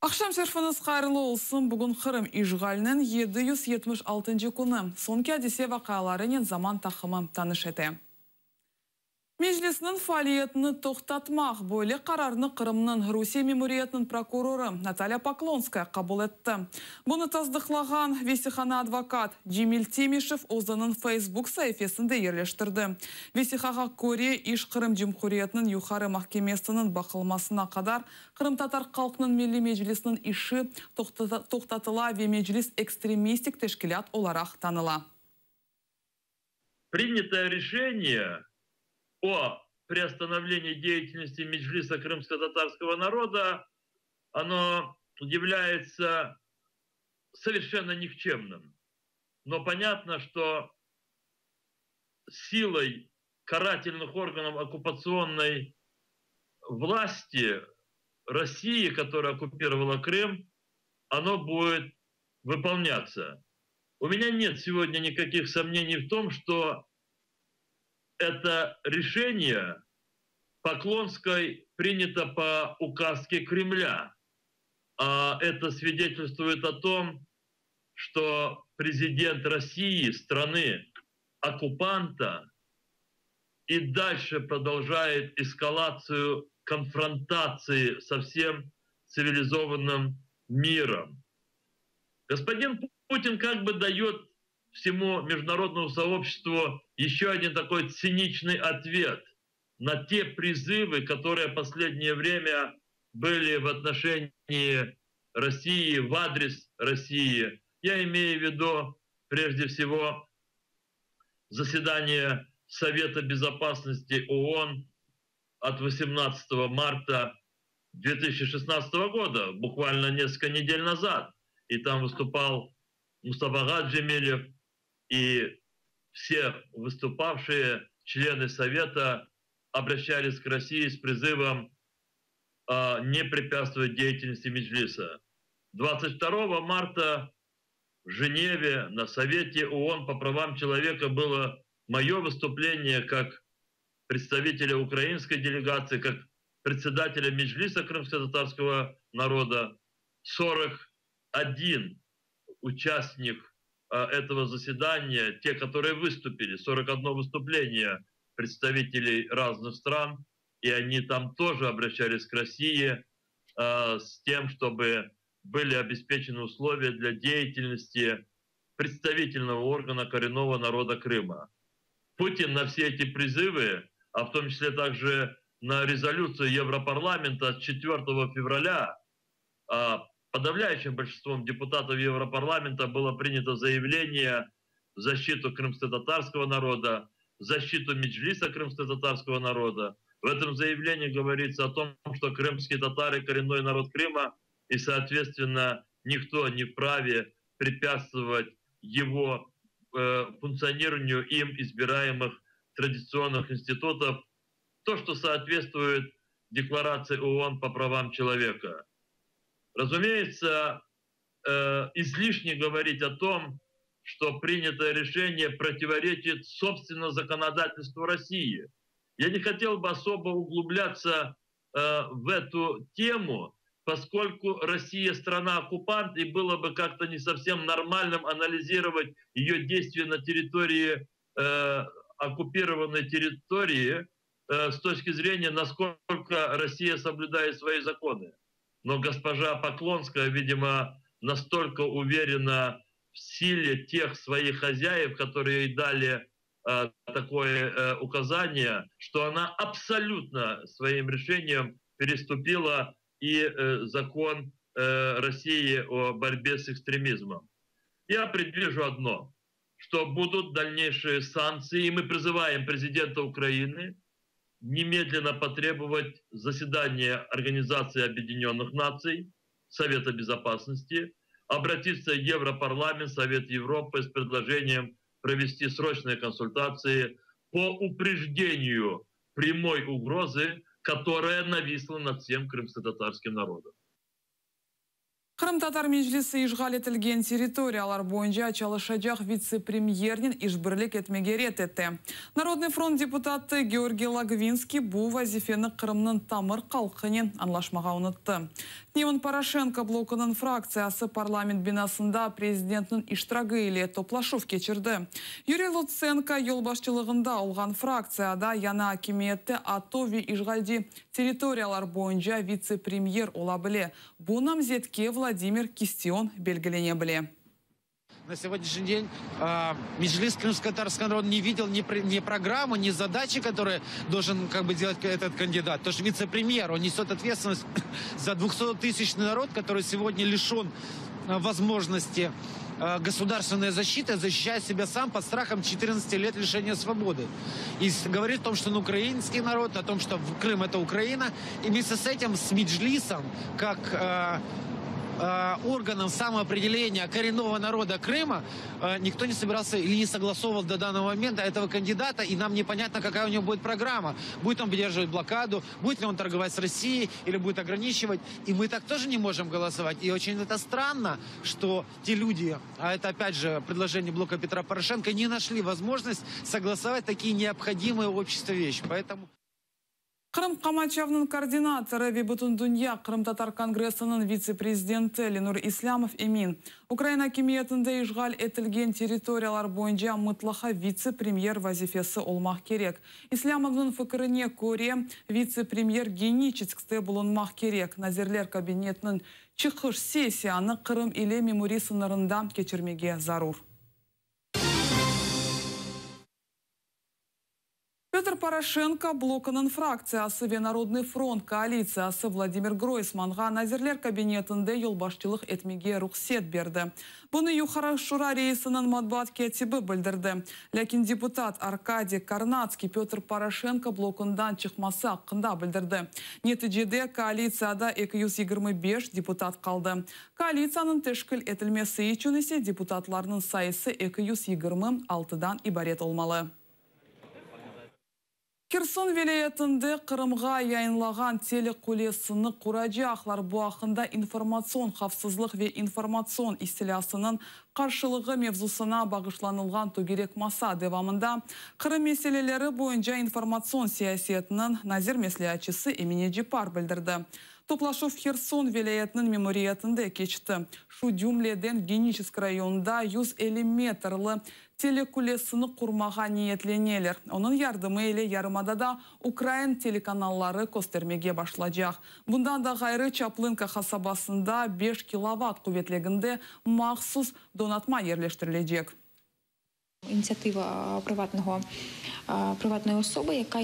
Aqşam şerifiñiz hayırlı olsun. Bugün Qırım işğaliniñ 776 künü. Soñki adise vaqialarınen Zaman taqımı tanış ete. Meclisniñ faaliyetini toqtatmaq böyle qararnı Qırımnıñ Rusiye memuriyetiniñ prokurorı Natalya Poklonskaya qabul etti. Bunı tasdıqlağan vesiqanı advokat Cemil Temişev özüniñ Facebook saifesinde yerleştirdi. Vesiqağa köre, iş Qırım Cumhuriyetiniñ Yuqarı mahkemesiniñ baqılmasına qadar Qırımtatar halqınıñ Milliy Meclisiniñ işi toqtatıla ve Meclis ekstremistik teşkilât olaraq tanıla. Принятое решение о приостановлении деятельности Меджлиса крымско-татарского народа, оно является совершенно никчемным. Но понятно, что силой карательных органов оккупационной власти России, которая оккупировала Крым, оно будет выполняться. У меня нет сегодня никаких сомнений в том, что это решение Поклонской принято по указке Кремля. А это свидетельствует о том, что президент России, страны оккупанта, и дальше продолжает эскалацию конфронтации со всем цивилизованным миром. Господин Путин как бы дает всему международному сообществу еще один такой циничный ответ на те призывы, которые в последнее время были в отношении России, в адрес России. Я имею в виду прежде всего заседание Совета Безопасности ООН от 18 марта 2016 года, буквально несколько недель назад. И там выступал Мустафа Джемилев и все выступавшие члены Совета обращались к России с призывом не препятствовать деятельности Меджлиса. 22 марта в Женеве на Совете ООН по правам человека было мое выступление как представителя украинской делегации, как председателя Меджлиса крымско-татарского народа. 41 участник этого заседания, те, которые выступили, 41 выступление представителей разных стран, и они там тоже обращались к России с тем, чтобы были обеспечены условия для деятельности представительного органа коренного народа Крыма. Путин на все эти призывы, а в том числе также на резолюцию Европарламента от 4 февраля, подавляющим большинством депутатов Европарламента было принято заявление в защиту крымско-татарского народа, в защиту Меджлиса крымско-татарского народа. В этом заявлении говорится о том, что крымские татары – коренной народ Крыма, и, соответственно, никто не вправе препятствовать его функционированию им избираемых традиционных институтов, то, что соответствует Декларации ООН по правам человека. Разумеется, излишне говорить о том, что принятое решение противоречит собственно законодательству России. Я не хотел бы особо углубляться в эту тему, поскольку Россия страна-оккупант, и было бы как-то не совсем нормальным анализировать ее действия на территории оккупированной территории с точки зрения, насколько Россия соблюдает свои законы. Но госпожа Поклонская, видимо, настолько уверена в силе тех своих хозяев, которые ей дали такое указание, что она абсолютно своим решением переступила и закон России о борьбе с экстремизмом. Я предвижу одно, что будут дальнейшие санкции, и мы призываем президента Украины немедленно потребовать заседания Организации Объединенных Наций, Совета Безопасности, обратиться в Европарламент, Совет Европы с предложением провести срочные консультации по упреждению прямой угрозы, которая нависла над всем крымско-татарским народом. Qırımtatar Meclisi işğal etilgen territoriyalar boyunca çalışacaq vitse-premyernen işbirlik etmege red ete. Narodnıy front deputatı Georgiy Logvinskiy bu vazifeni Qırımnıñ tamır halqınen añlaşmağa unuttı. Tünevin Poroşenko blokunıñ fraktsiyası parlament binasında prezidentniñ iştiragi ile toplaşuv keçirdi. Yuriy Lutsenko yolbaşçılığında olğan fraktsiyada yañı akimiyette ATO ve işğalci territoriyalar boyunca vitse-premyer ola bile. Bu namzetke Vladimir Kistion belgilene bile. На сегодняшний день Meclis Крымско-Татарского народа не видел ни, ни программу, ни задачи, которые должен как бы делать этот кандидат. Потому что вице-премьер, он несет ответственность за 200-тысячный народ, который сегодня лишен возможности государственной защиты, защищая себя сам под страхом 14 лет лишения свободы. И говорит о том, что он украинский народ, о том, что Крым это Украина. И вместе с этим, с Меджлисом, как органом самоопределения коренного народа Крыма, никто не собирался или не согласовывал до данного момента этого кандидата, и нам непонятно, какая у него будет программа. Будет он выдерживать блокаду, будет ли он торговать с Россией или будет ограничивать. И мы так тоже не можем голосовать. И очень это странно, что те люди, а это опять же предложение блока Петра Порошенко, не нашли возможность согласовать такие необходимые обществу вещи. Поэтому... Qırım qamaçavınıñ koordinatorı ve Bütündünya Qırımtatar Kongressiniñ vitse-prezidenti Lenur İslâmov emin. Ukraina akimiyetinde işğal etilgen territoriyalar boyunca mıtlaqa vitse-premyer vazifesi olmaq kerek. İslâmovnıñ fikrine köre vitse-premyer Geniçeskte bulunmaq kerek. Nazirler kabinetiniñ çıqış sessiyanı Qırım ile memuriy sıñırında keçirmege zarur. Petr Poroşenko blokunıñ fraktsiyası ve Narodnıy front koalitsiyası Vladimir Groysmanğa Nazirler kabinetinde yolbaşçılıq etmege ruhset berdi. Bunı Yuqarı Şura reisiniñ matbuat kâtibi bildirdi. Lâkin deputat Arkadiy Kornatskiy Petr Poroşenko blokundan çıqması aqqında bildirdi. Neticede koalitsiyada 225 deputat qaldı. Koalitsiyanıñ teşkil etilmesi içün ise deputatlarnıñ sayısı 226-dan ibaret olmalı. Herson vilâyetinde Qırımğa yayınlağan telequlesini quracaqlar. Bu aqqında informatsion havfsızlıq ve informatsion istilâsınıñ qarşılığı mevzusına bağışlanılğan tögerek masa devamında Qırım meseleleri boyunca informatsion siyasetiniñ nazir mesleatçısı Emine Ceppar bildirdi. Toplaşuv Herson vilâyetiniñ memuriyetinde keçti. Şu cümleden Geniçesk rayonında 150 metrli telequlesini qurmağa niyetleneler. Onıñ yardımı ile yarımadada ukrain telekanalları köstermege başlaycaq. Bundan da ğayrı Çaplınka qasabasında 5 kilovatt quvetliginde mahsus donatma yerleştirilecek. İnitsiativa приватного приватної особи, яка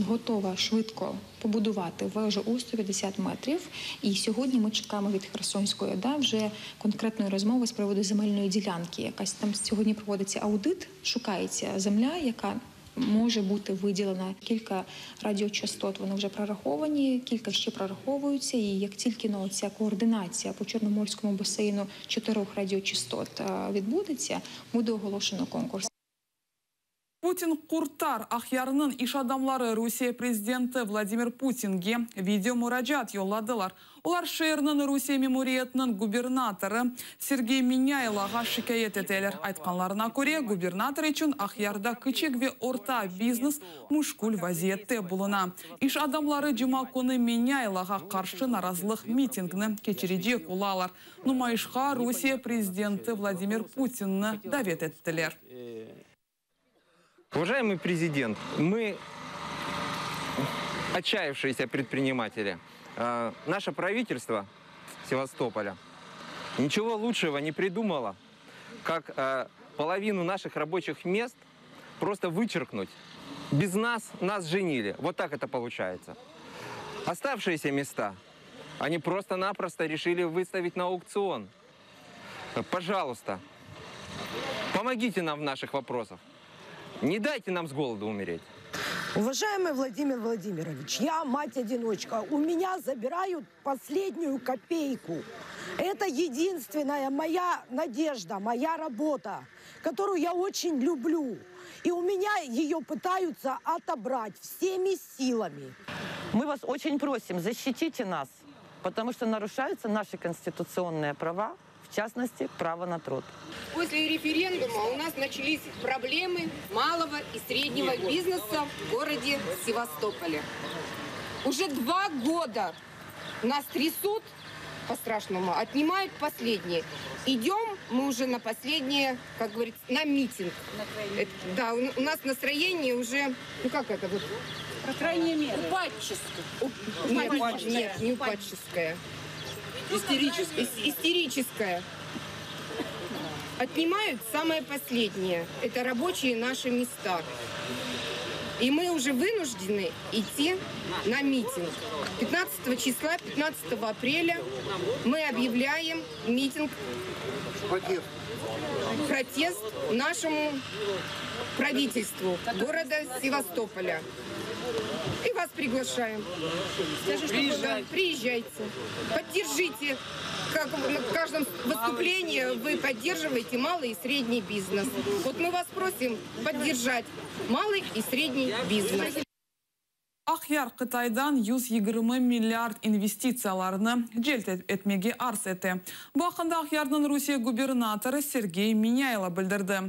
готова швидко побудувати вежу у 150 метрів. І сьогодні ми чекаємо від Херсонської ОДА вже конкретної розмови з приводу земельної ділянки. Якась там сьогодні проводиться аудит, шукається земля, яка може бути виділена. Кілька радіочастот вони вже прораховані, кілька ще прораховуються. І як тільки ну, ця координація по Чорноморському басейну чотирьох радіочастот відбудеться, буде оголошено конкурс. Putin qurtar Aqyarnıñ iş adamları Rusiye prezidenti Vladimir Putinge video muracaat yolladılar. Olar şeerniñ Rusiye memuriyetiniñ gubernatorı Sergey Menâyloğa şikâyet eteler. Aytqanlarına köre, gubernator içün Aqyarda kiçik ve orta biznes müşkül vaziyette buluna. İş adamları cuma künü Menâyloğa qarşı narazılıq mitingni keçirecek olalar. Numayışqa Rusiye prezidenti Vladimir Putinni davet ettiler. Уважаемый президент, мы отчаявшиеся предприниматели. Наше правительство Севастополя ничего лучшего не придумало, как половину наших рабочих мест просто вычеркнуть. Без нас нас женили. Вот так это получается. Оставшиеся места они просто-напросто решили выставить на аукцион. Пожалуйста, помогите нам в наших вопросах. Не дайте нам с голоду умереть. Уважаемый Владимир Владимирович, я мать-одиночка. У меня забирают последнюю копейку. Это единственная моя надежда, моя работа, которую я очень люблю. И у меня ее пытаются отобрать всеми силами. Мы вас очень просим, защитите нас. Потому что нарушаются наши конституционные права, в частности, право на труд. После референдума у нас начались проблемы малого и среднего бизнеса в городе Севастополе. Уже два года нас трясут по-страшному, отнимают последнее. Идем мы уже на последнее, как говорится, на митинг. Это, да, у, у нас настроение уже, ну как это вот? Крайняя мера. Упадческое. Нет, нет, не упадческое. Истерическое. Истерическое. Отнимают самое последнее. Это рабочие наши места. И мы уже вынуждены идти на митинг. 15 числа, 15 апреля мы объявляем митинг, протест, протест нашему правительству города Севастополя. И вас приглашаем. Приезжайте. Приезжайте. Поддержите. Как в каждом выступлении вы поддерживаете малый и средний бизнес. Вот мы вас просим поддержать малый и средний бизнес. Aqyar Qıtaydan 120 milliard investitsiyalarını celp etmege arz ete. Bu aqqında Aqyarnıñ Rusiye gubernatorı Sergey Menâylo bildirdi.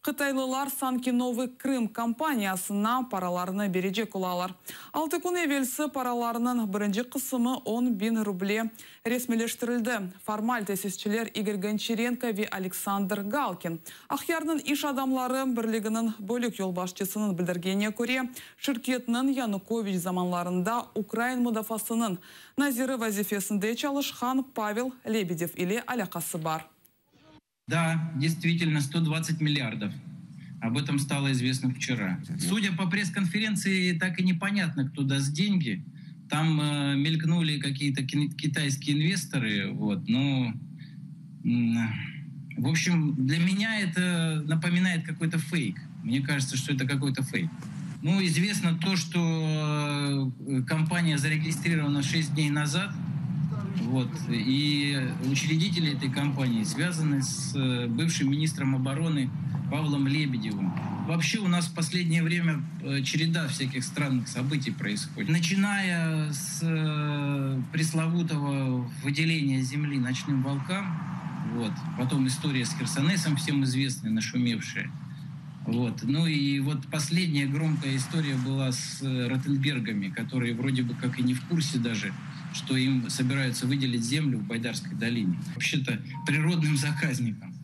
Qıtaylılar sanki Novıy Krım kompaniyasına paralarını berecek olalar. 6 kün evelsi paralarınıñ birinci qısmı 10 biñ ruble resmiyleştirildi. Formal tesisçiler İgor Gonçarenko ve Aleksandr Galkin. Aqyarnıñ iş adamları birliginiñ bölük yolbaşçısınıñ bildirgenine köre, şirketniñ Yanukoviç zamanlarında Ukraina mudafaasınıñ naziri vazifesinde çalışqan Pavel Lebedev ile alâqası bar. Да, действительно, 120 миллиардов. Об этом стало известно вчера. Судя по пресс-конференции, так и непонятно, кто даст деньги. Там э, мелькнули какие-то китайские инвесторы, вот, но, в общем, для меня это напоминает какой-то фейк. Мне кажется, что это какой-то фейк. Ну, известно то, что э, компания зарегистрирована 6 дней назад, вот, и учредители этой компании связаны с э, бывшим министром обороны Павлом Лебедевым. Вообще у нас в последнее время э, череда всяких странных событий происходит. Начиная с пресловутого выделения земли ночным волкам, вот, потом история с Херсонесом всем известная, нашумевшая. Вот. Ну и вот последняя громкая история была с э, Ротенбергами, которые вроде бы как и не в курсе даже, что им собираются выделить землю в Байдарской долине. Вообще-то природным заказником.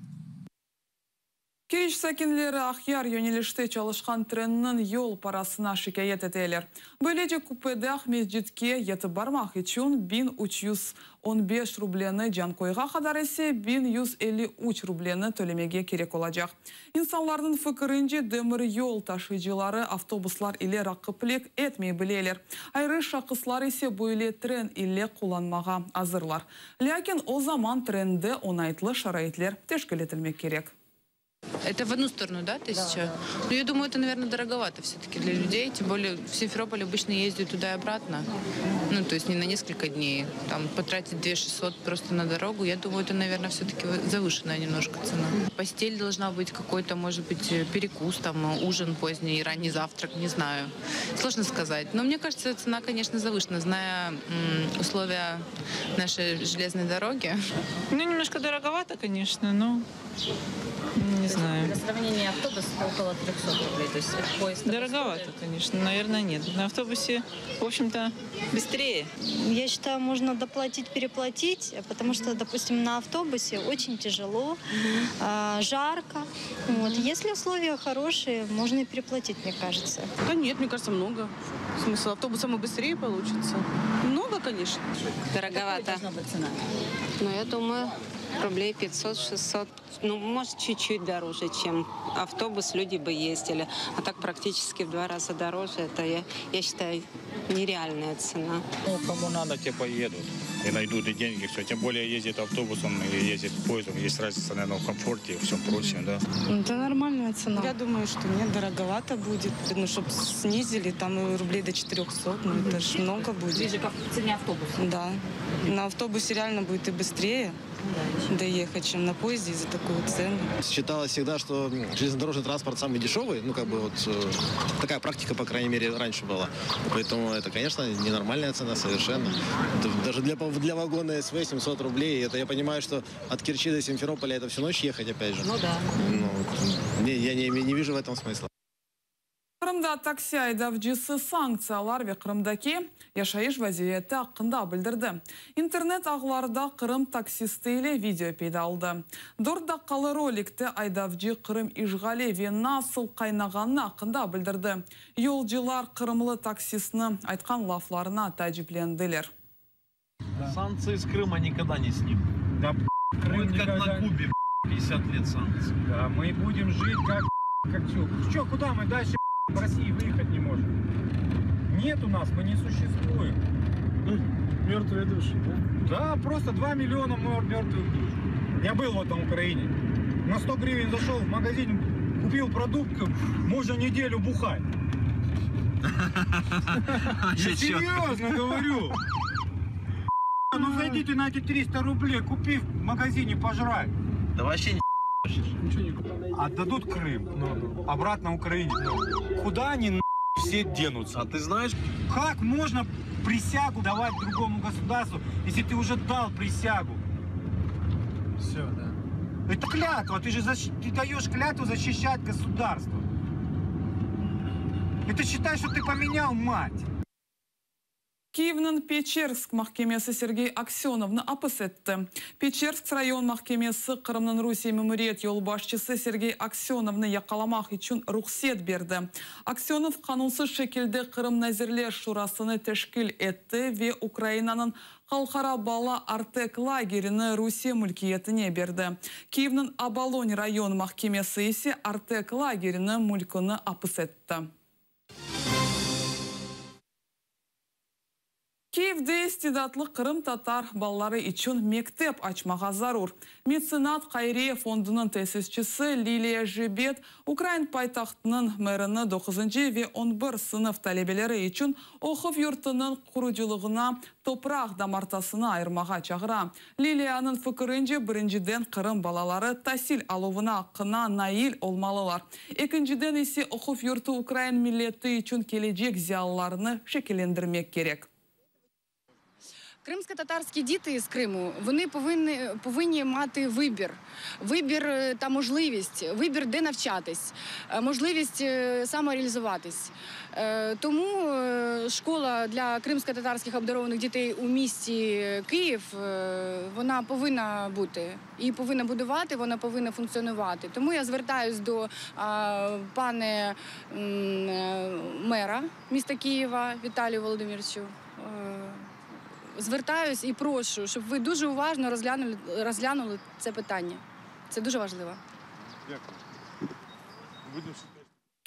Keriç sakinleri Aqyar yönelişte çalışqan trenniñ yol parasına şikâyet eteler. Böylece kupede Aqmescitke yetip barmaq içün 1315 rubleni Canköyge qadar ise 1153 rubleni tölemege kerek olacaq. İnsanlarnıñ fikirince demir yol taşıyıcıları avtobuslar ile raqiplik etmey bileler. Ayrı şahıslar ise böyle tren ile qullanmağa azırlar. Lâkin o zaman trende oñaytlı şaraitler teşkil etilmek kerek. Это в одну сторону, да, 1000? Да. Ну, я думаю, это, наверное, дороговато все-таки для людей. Тем более в Симферополь обычно ездят туда и обратно. Ну, то есть не на несколько дней. Там потратить 2 600 просто на дорогу, я думаю, это, наверное, все-таки завышенная немножко цена. Постель должна быть какой-то, может быть, перекус, там, ужин поздний, ранний завтрак, не знаю. Сложно сказать. Но мне кажется, цена, конечно, завышена, зная условия нашей железной дороги. Ну, немножко дороговато, конечно, но не знаю. Для сравнения, автобус около 300 рублей, то есть поезд... Дороговато, конечно, наверное, нет. На автобусе, в общем-то, быстрее. Я считаю, можно доплатить, переплатить, потому что, допустим, на автобусе очень тяжело, mm жарко. Вот. Если условия хорошие, можно и переплатить, мне кажется. Да нет, мне кажется, много. В смысле, автобусом и быстрее получится. Много, конечно. Дороговато. Какая должна быть цена? Ну, я думаю, рублей 500-600. Ну, может, чуть-чуть дороже, чем автобус, люди бы ездили. А так практически в два раза дороже. Это, я, я считаю, нереальная цена. Ну, кому надо, те поедут. И найдут и деньги, все. Тем более ездит автобусом или ездит поездом. Есть разница, наверное, в комфорте и всем прочем, да. Это нормальная цена. Я думаю, что нет, дороговато будет. Ну, чтобы снизили там рублей до 400, ну, это ж много будет. Ближе к цене автобуса. Да. На автобусе реально будет и быстрее доехать, чем на поезде за такую цену. Считалось всегда, что железнодорожный транспорт самый дешевый. Ну, как бы вот э, такая практика, по крайней мере, раньше была. Поэтому это, конечно, ненормальная цена совершенно. Это даже для повышения. для вагона СВ 700 рублей, это я понимаю, что от Керчи до Симферополя это всю ночь ехать опять же. Ну да. Ну, не, я не, не вижу в этом смысла. Qırımda taksi aydavcısı sanktsiyalar ve Qırımdaki yaşayış vaziyeti aqqında bildirdi. İnternet ağlarda Qırım taksisti ile video peyda oldı. 4 daqqalı rolikte aydavcı Qırım işğali ve nasıl qaynağanı aqqında bildirdi. Yolcular qırımlı taksistniñ aytqan laflarına taaciplendiler. Санкции с Крыма никогда не снимут. Да, Крым Будет как на никогда- Кубе 50 лет санкций. Да, мы будем жить как как все. Че, куда мы дальше в России выехать не можем? Нет у нас, мы не существуем. Мертвые души, да? Да, просто 2 миллиона мертвых душ. Я был вот на Украине. На 100 гривен зашел в магазин, купил продукты, можно неделю бухать. Я серьезно говорю. Ну зайдите на эти 300 рублей, купи в магазине пожрать. Да вообще не Отдадут Крым, обратно Украине. Куда они на все денутся? А ты знаешь? Как можно присягу давать другому государству, если ты уже дал присягу? Все, да. Это клятва, ты же защ- ты даешь клятву защищать государство. Это считай, что ты поменял мать. Kyivniñ Peçersk mahkemesi Sergey Aksenovnı apis etti. Peçersk rayon mahkemesi Qırımnıñ Rusiye memuriyet yolbaşçısı Sergey Aksenovnı yaqalamaq içün ruhset berdi. Aksenov qanunsız şekilde Qırım Nazirler Şurasını teşkil etti ve Ukrainanıñ halqara bala Artek lagerini Rusiye mülkiyetine berdi. Kyivniñ Obolon rayon mahkemesi ise Artek lageriniñ mülkini apis etti. Kyivde istidatlı qırımtatar balaları içün mektep açmağa zarur. Metsenat hayriye fondunıñ tesisçisi Liliya Jibet ukrain paytahtınıñ merini 9 ve 11 sınıf talebeleri içün oquv yurtunıñ qurucılığına topraq damartısını ayırmağa çağıra. Liliyanıñ fikirince birinciden Qırım balaları tasil aluvına aqqına nail olmalılar. Ekinciden ise oquv yurtu ukrain milleti içün kelecek ziyalılarını şekillendirmek kerek. Кримсько-татарські діти з Криму вони повинні, повинні мати вибір, вибір е, та можливість, вибір, де навчатись, е, можливість е, самореалізуватись. Е, Тому е, школа для кримсько-татарських обдарованих дітей у місті Київ е, вона повинна бути і повинна будувати, вона повинна функціонувати. Тому я звертаюсь до а, пане м, е, мера міста Києва Віталію Володимировичу. Е, Звертаюсь і прошу, щоб ви дуже уважно розглянули, розглянули це питання. Це дуже важливо. Дякую. Будем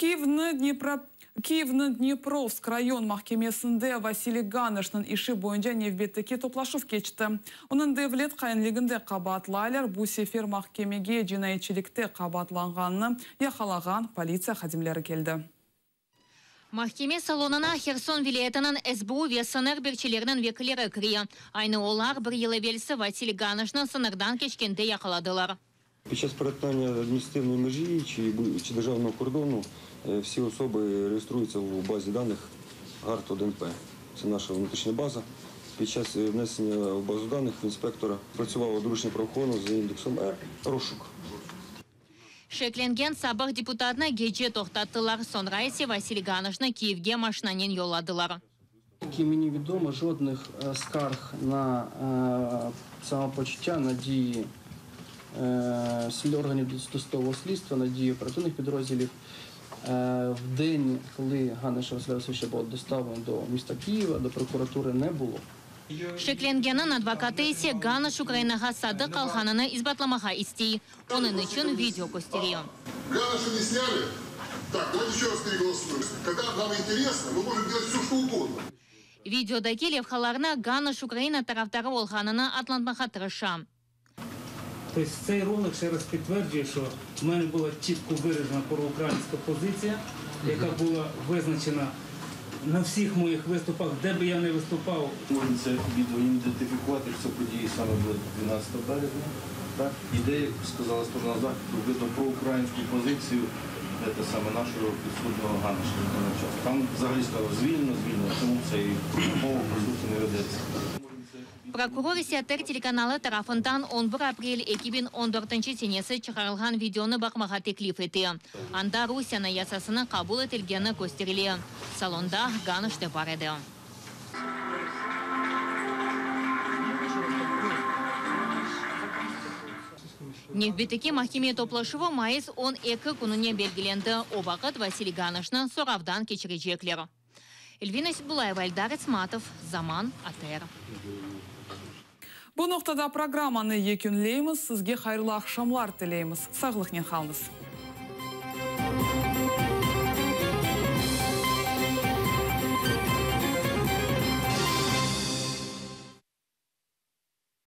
Kyivniñ Dnipro Kyivniñ Dniprovsk rayon mahkemesinde Vasiliy Ganışnıñ işi boyunca nevbetteki toplaşuv keçti. Onı devlet hainliginde qabaatlaylar. Bu sefer mahkemege cinayetçilikte qabaatlanğanını yaqalağan politsiya hadimleri keldi. Mahkeme salonına Herson vilâyetiniñ SBU ve sıñır bekçileriniñ vekilleri kire. Aynı olar bir yıl evelsi Vasiliy Ganışnı sıñırdan keçkende yaqaladılar. Під час перетинання адміністративної межі чи, бу- чи державного кордону е, всі особи реєструються в базі даних ГАРТ 1П. Це наша внутрішня база. Під час е, внесення в базу даних в інспектора працювало доручення правоохоронця за індексом Р розшук. Şeklengen sabıq deputatnı gece toqtattılar. Soñra ise Vasiliy Ganışnı Kyivge maşinanen yolladılar. Наскільки мені відомо, жодних е, скарг на е, самопочуття, на дії е, слід- органів досудового слідства, на дії оперативних підрозділів. Е, В день, коли Ганиша Василя Васильовича було доставлено до міста Києва, до прокуратури не було. Şeklengenniñ advokatı ise Ganış Ukrainağa sadıq qalğanını isbatlamağa istey. Onıñ içün video köstere. Ганыша не сняли? Так, давайте еще раз переголосуем. Когда нам интересно, мы можем делать все, что угодно. Videodaki levhalarnı Ganış Ukraina tarafdarı olğanını añlatmağa tırışa. Тобто цей ролик ще раз підтверджує, що в мене була чітко виражена проукраїнська позиція, яка була визначена на всіх моїх виступах, де би я не виступав. Можна це відео ідентифікувати, що це події саме були 12 березня. Так? Ідея, як сказала сторона захисту, видно проукраїнську позицію це саме нашого підсудного Ганиша. на час. Там взагалі сказали звільнено, звільнено, тому це і мова по суті не ведеться. Prokuror ise ATR telekanalı tarafından on bir aprel 2014-nci senesi çıqarılğan videonı baqmağa teklif ete. Anda Rusiye Anayasasınıñ qabul etilgeni kösterile. Salonda Ganış da bar edi. Nevbetteki mahkeme toplaşuvı mayıs 12 kününe belgilendi, o vaqıt Vasiliy Ganışnı soravdan keçirecekler. Elvina Seitbulayeva, Eldar İsmatov, Zaman, ATR. Bu noqtada programmanı yekünleymiz, sizge hayırlı aqşamlar tileymiz. Sağlıqnen qalıñız.